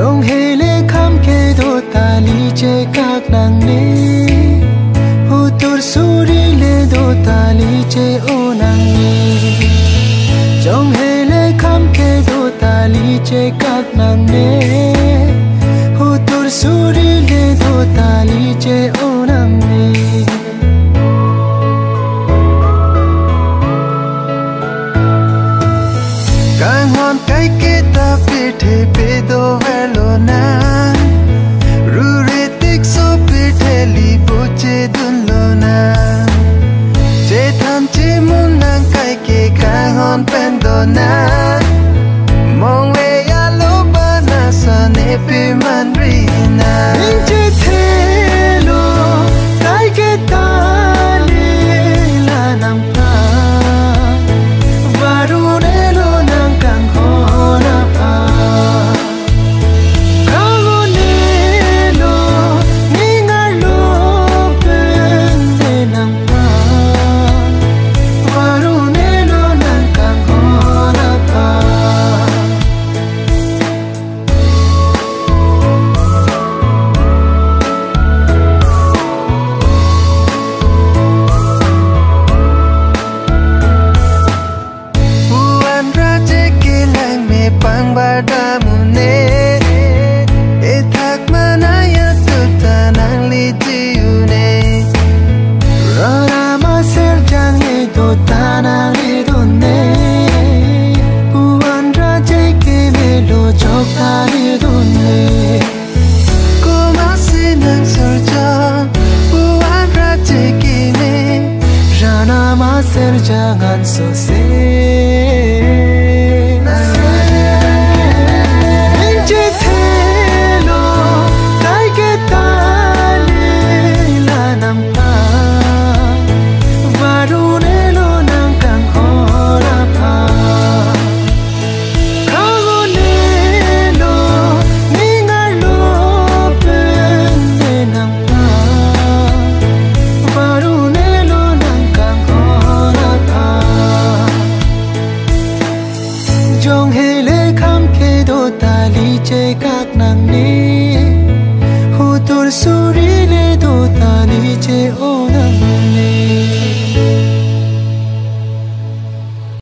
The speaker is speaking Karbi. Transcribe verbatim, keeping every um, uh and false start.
Jonghele kham kedo tali chekak nangne. Hutur suri le do tali che-o nangne. Jonghele kham kedo tali chekak nangne. Hutur suri le do tali che-o nangne. Kanghon kaike ta pirthe pe dover lonang. Rure tikso pirthe libo chedun lonang. Chethan chemun nang kaike kanghon pen donang. Mongve alo bana sane pe manri nang. Ning chethelo kaike tali la nangphan. Varune lonang kanghon aphan. Kalonelo ning arlo pen ne nangphan. Varune lonang kanghon aphan. Puan raje kelang me pangbar dam un-e. Ethak manaya tuta nangliji un-e. Ranama serjang e do ta nangledun ne. Puan raje kemelo jok ta ledun ne. Komatsi nang serjang, puan raje keme. Ranama serjang ansose. Ning chethelo kaike tali la nangphan. Varune lonang kanghon aphan. Kalonelo ning arlo pen ne nangphan. Varune lonang kanghon aphan. Jonghele kham kedo tali chekak nangne.